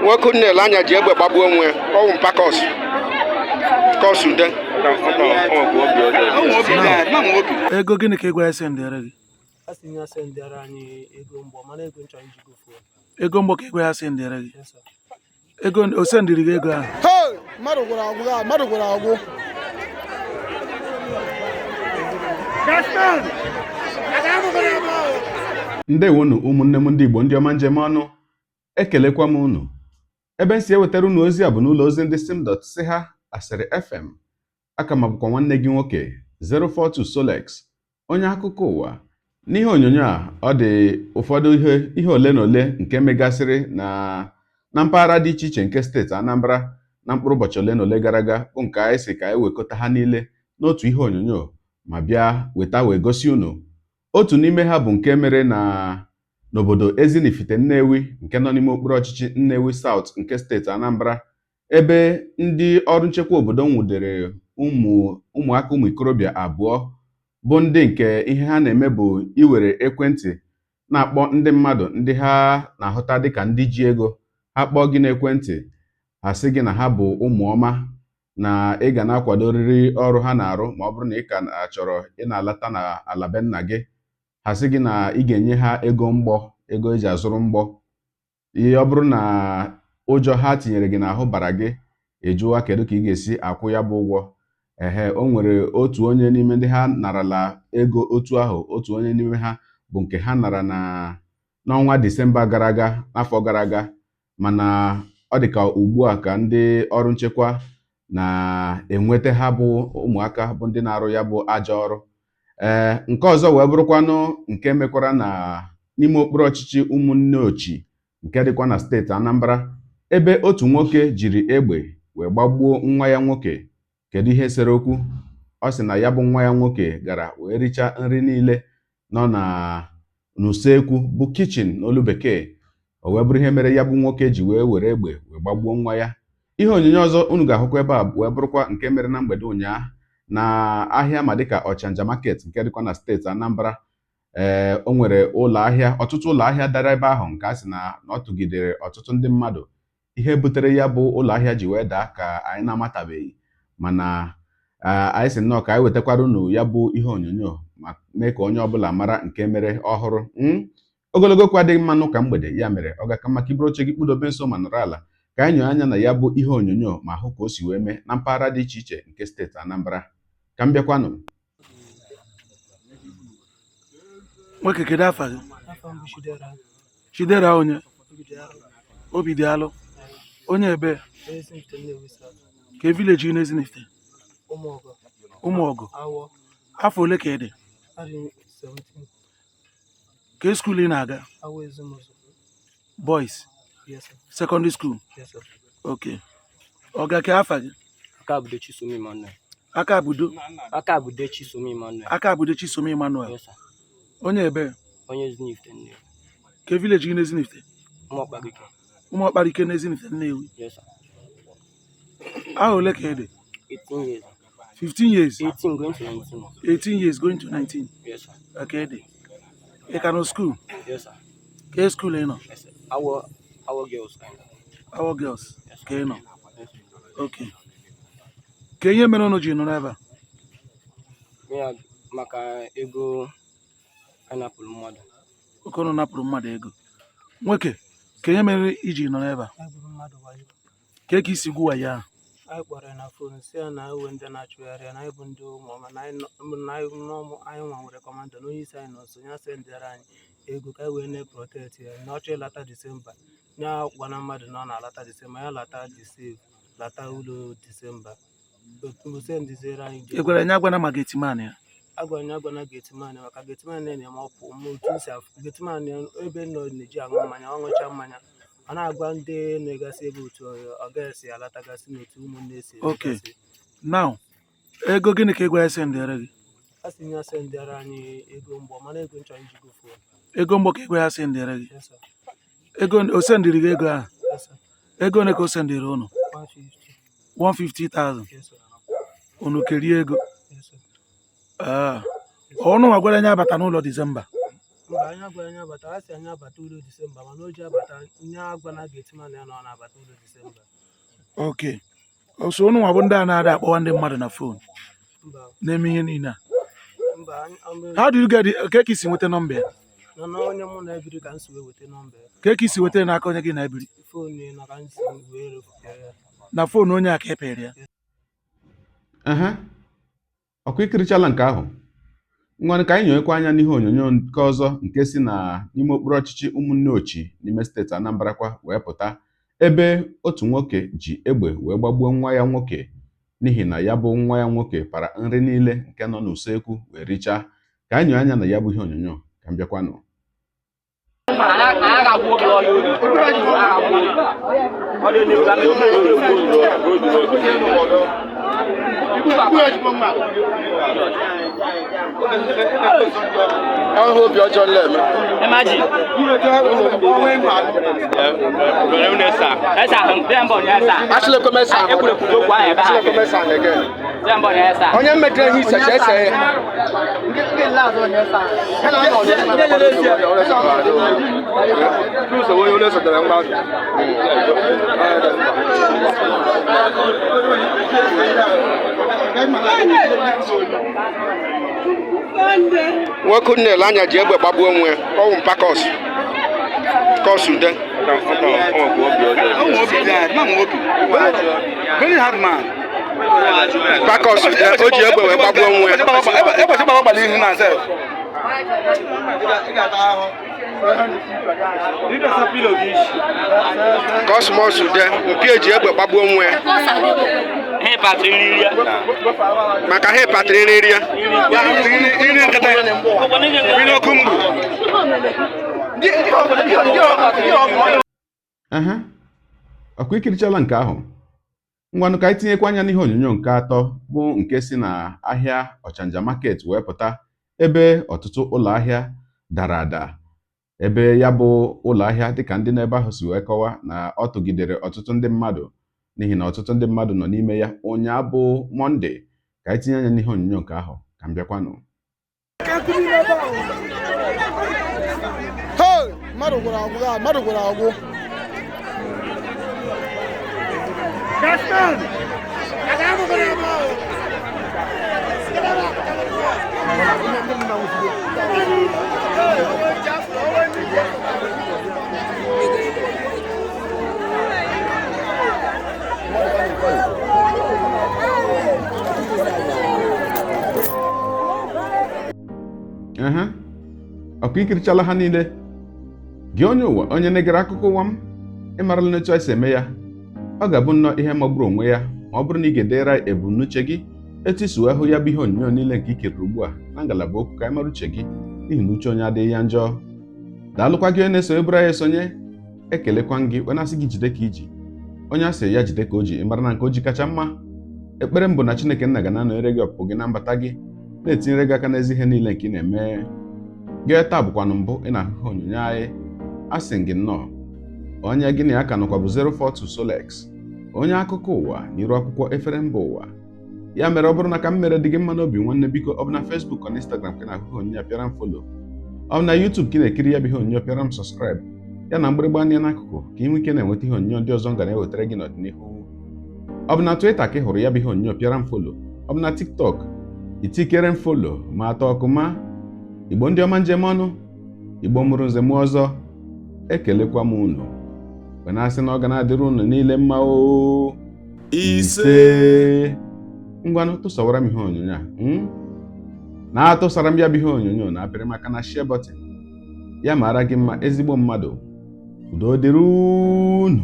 Nwoke unu na-ele anya ji egbe gbagbuo onwe ya. Ọ wụ mpa kọs kọs ude. Ego gịnị ka ị gwara ya sendịrị gị? A sị ya sendịara anyị ego mgbọ, mana ego m chọrọ iji go phone. Ego mgbọ ka ị gwara ya sendịrị gị? Yes, sir. Ego o sendịrị gị ego ahụ? Hey! Mmadụ gwụrụ agwụ a, mmadụ gwụrụ agwụ. Ndewonu ụmụnne m ndị Igbo, ndị ọma njem ọnụ, ekelekwa m unu. Ebe m si ewetara unu ozi a bụ n'ụlọ ozi ndị sim dot si ha Asịrị FM. Aka ma bụkwa nwanne gị nwoke 042 Solex, onye akụkọ ụwa. N'ihe onyonyo a, ọ dị ụfọdụ ihe ole na ole nke megasịrị na mpaghara dị iche iche nke steeti Anambra na mkpụrụ ụbọchị ole na ole gara aga, bụ nke anyị si ka anyị wekọta ha niile n'otu ihe onyonyo ma bịa weta wee gosi unu. Otu n'ime ha bụ nke mere na n'obodo Ezinifite Nnewi, nke nọ n'ime okpuru ọchịchị Nnewi South nke steeti Anambra, ebe ndị ọrụ nchekwa obodo nwudere ụmụaka, ụmụ ikorobịa abụọ, bụ ndị nke ihe ha na-eme bụ iwere ekwentị na-akpọ ndị mmadụ ndị ha na-ahụta dịka ndị ji ego. Ha kpọọ gị n'ekwentị, ha sị gị na ha bụ ụmụ ọma, na ị ga na-akwadorịrị ọrụ ha na-arụ ma ọ bụrụ na ị ka chọrọ ị na-alata n'ala be nna gị. Ha sị gị na ị ga-enye ha ego mgbọ, ego eji azụrụ mgbọ. Ihe ọ bụrụ na ụjọ ha tinyere gị n'ahụ bara gị, ị jụwa kedu ka ị ga-esi akwụ ya bụ ụgwọ. Ehe, o nwere otu onye n'ime ndị ha narala ego otu ahụ. Otu onye n'ime ha bụ nke ha nara na n'ọnwa Disemba gara aga, n'afọ gara aga, mana ọ dị ka ugbu a ka ndị ọrụ nchekwa na-enweta ha bụ ụmụaka bụ ndị na-arụ ya bụ ajọ ọrụ. Ee, nke ọzọ wee bụrụkwanụ nke mekwara na n'ime okpuru ọchịchị Ụmụnneochi, nke dịkwa na steeti Anambra, ebe otu nwoke jiri egbe wee gbagbuo nwa ya nwoke. Kedu ihe sere okwu? Ọ sị na ya bụ nwa ya nwoke gara wee richaa nri niile nọ na n'usekwu, bụ kitchen n'olu bekee. O wee bụrụ ihe mere ya bụ nwoke ji wee were egbe wee gbagbuo nwa ya. Ihe onyonyo ọzọ unu ga-ahụkwa ebe a wee bụrụkwa nke mere na mgbede ụnyaahụ na ahịa ma dịka Ọchanja Market, nke dịkwa na steeti Anambra. Ee, o nwere ụlọ ahịa, ọtụtụ ụlọ ahịa dara ebe ahụ, nke a sị na ọ tụgidere ọtụtụ ndị mmadụ. Ihe butere ya bụ ụlọ ahịa ji wee daa ka anyị na-amatabeghị, mana anyị sị nnọọ ka anyị wetakwara unu ya bụ ihe onyonyo ma mee ka onye ọbụla mara nke mere ọhụrụ. Ogologo okwu adịghị mma n'ụka mgbede, ya mere ọ ga-aka maka iburu oche gị kpụdobe nso ma nọrọ ala ka anyị nyoo anya na ya bụ ihe onyonyo ma hụ ka o si wee mee na mpaghara dị iche iche nke steeti Anambra. Ka m bịakwanụ. Nwoke, kedu afa gị? Afa m bụ Chidera. Chidera onye? Obidialụ. Obidialụ onye ebe? Ezinifite Nnewi South. Ka village gị n'Ezinifite? Ụmụọgọ. Ụmụọgụ. Awọ. Afọ ole ka ị dị? Adị 17. Ka school ị na-aga? Awọ Ezimụzọ. Boys? Yes, sir. Secondary school? Yes, sir. Ok, ọga, ka afa gị? Aka Abudo Chisom Emmanuel. Aka Abudo? Aka Abudo Chisom Emmanuel. Aka Abudo Chisom Emmanuel. Yes, sir. Onye ebe? Onye Ezinifite Nnewi. Ka village gị n'Ezinifite? Ụmụọkparike. Ụmụọkparike n'Ezinifite Nnewi? Yes, sir. Ahọ ole ka ị dị? 18 years. 15 years? 18 going to 19. 18 years going to 19? Yes, sir. Ka ị dị, ị ka nọ school? Yes, sir. Ka school ị nọ? Yes, sir. Awọ Girls kind of. Awọ Girls ka ị nọ? Yes, sir. Ok, ka ihe mere unu ji nọrọ ebe a? Ya maka ego a napụrụ mmadụ. Oke, unu napụrụ mmadụ ego. Nwoke, ka ihe mere iji nọrọ ebe a? Anyị gburu mmadụ wayo. Ka isi gwu wayo ahụ? Anyị kpọrọ ya na phone, si ya na ewe ndị na-achụgharị ya, na anyị bụ ndị ụmụọma, na anyị nọ- na anyị n'ụmụ anyị nwa nwere commander, na onye isi anyị nọ nso. Ya sendịara anyị ego ka anyị wee na-eprotect ya, na ọ chọọ ịlata Disemba, ya gwana mmadụ na ọ na-alata Disemba, ya lata disave, lata ụlọ Disemba otu sendiziere anyị. Ị gwara ya agwana ma gateman ya? Agwara ya agwana gateman, maka gateman na-eme ọpụ ma otu m si afụ gateman ya ebe nọ na-eji aṅụ mmanya. Ọ ṅụcha mmanya, ọ na-agwa ndị na-egasị ebe otu ọ ga-esi alatagasị n'otu ụmụnne si Okay. emegasị. Now, ego gịnị ka ị gwara ya sendịrị gị? A sị ya sendịara anyị ego mgbọ, mana ego m chọrọ iji go phone. Ego mgbọ ka ị gwara ya sendịrị gị? Yes, sir. Ego o sendịrị gị ego ahụ? Yes, sir. Ego ole ka o sendịrị unu? 150. 150,000? Yes, sir. Unu kerie ego? Yes, sir. Ah, ọnụ nwa gwara ya abata n'ụlọ Disemba? Mba, anyị agwara anyị abata, a sị anyị abata ụlọ Disemba, mana o ji abata nye agwa na ga-eti mana ya na ọ na-abata ụlọ Disemba. Okay, so unu nwa bụ ndị a na-ada akpọwa ndị mmadụ na phone Mba. na-eme ihe niile a? Mba, anyị How do you get the, ka isi nweta nọmba ya? Na na onye mụ na-ebiri ka m si wee weta nọmba ya. Ka isi weta ya n'aka onye gị na-ebiri? Phone ya na ka m si wee refụta ya. Na phone onye a ka e pere ya? Ehe, ọkwa ikirichala nke ahụ. Ngwanụ, ka anyị nyonyekwa anya n'ihe onyonyo nke ọzọ nke si na n'ime okpuru ọchịchị Ụmụnne Ochi n'ime steeti Anambra kwa wee pụta, ebe otu nwoke ji egbe wee gbagbuo nwa ya nwoke n'ihi na ya bụ nwa ya nwoke para nri niile nke nọ n'usekwu wee richaa. Ka anyị nyoo anya na ya bụ ihe onyonyo, ka m bịakwanụ. Ahụhụ obi ọjọọ nleme. Imagine. Achịlekwa mesa ahụ. Achịlekwa mesa ahụ again. Onye mmetere ihe ise ese ya. Nwoke nne anya ji egbe gbagbuo onwe ya. Ọ wụ mpa kọs kọs ude. Very hard man. Mpa kọs ude, o ji egbe wee gbagbuo onwe ya. Ekwesị gbagba gbara ihu na sef. Kọsmọs ude mpi eji egbe gbagbuo onwe ya maka ha ịpatịrị nri ya. Nri nkịta, nri oku mbụ. Ehe, ọkwa ikirichala nke ahụ. Ngwanụ, ka anyị tinyekwa anya n'ihe onyonyo nke atọ bụ nke si na ahịa Ọchanja Market wee pụta, ebe ọtụtụ ụlọ ahịa dara ada, ebe ya bụ ụlọ ahịa dịka ndị n'ebe ahụ si wee kọwa na ọ tụgidere ọtụtụ ndị mmadụ n'ihi na ọtụtụ ndị mmadụ nọ n'ime ya ụnyaa bụ Mọnde. Ka anyị tinye anya n'ihe onyonyo nke ahụ, ka m bịakwanụ. Hey, mmadụ gwụrụ agwụ ya, mmadụ gwụrụ agwụ. Ehe, ọkwa ikirichala ha niile. Gị onye ụwa, onye na-egere akụkọ ụwa m, ịmarala n'etu anyị si eme ya. Ọ ga-abụ nnọọ ihe magburu onwe ya ma ọ bụrụ na ị ga-edere ebumnuche gị etu isi wee hụ ya bụ ihe onyonyo niile nke i kiriri ugbu a na ngalaba okwu, ka anyị mara uche gị, n'ihi na uche onye adịghị ya njọ. Daalụkwa gị onye na-esonye bụrụ anyị esonye. Ekelekwa m gị, onye asị gị jide ka iji, onye asị ya jide ka o ji, ịmara na nke o ji kacha mma. Ekpere m bụ na Chineke nna ga na-anọnyere gị ọpụpụ gị na mbata gị, na-etinyere gị aka n'ezi ihe niile nke ị na-eme. Gị taa bụkwanụ mbụ ị na-ahụ ihe onyonyo anyị, asị gị nnọọ. Onye gị na ya ka nọkwa bụ 042 Solex, onye akụkọ ụwa n'iru akwụkwọ efere mba ụwa. Ya mere, ọ bụrụ na ka m mere dị gị mma n'obi, nwanne, biko, ọ bụ na Facebook ọ na Instagram ka ị na-ahụ ihe onyonyo a, pịara m follow. Ọ bụ na YouTube ka ị na-ekiri ya bụ ihe onyonyo, pịara m subscribe ya na mgbịrịgba anya n'akụkụ, ka ị nwee ike na-enweta ihe onyonyo ndị ọzọ m ga na-ewetara gị n'ọdịnihu. Ọ bụ na Twitter ka ị hụrụ ya bụ ihe onyonyo, pịara m follow. Ọ bụ na TikTok, itikere m follow ma atọ ọkụma. Igbo ndị ọma, njem ọnụ, Igbo mụrụ nze mụọ ọzọ, ekelekwa m unu wee na-asị na ọ ga na-adịrị unu niile mma o. Ise. Ngwanụ, tụsawara m ihe onyonyo a, na-atụsara m ya bụ ihe onyonyo na apịrị maka na share button ya. Mara gị mma, ezigbo mmadụ. Udo dịrị unu.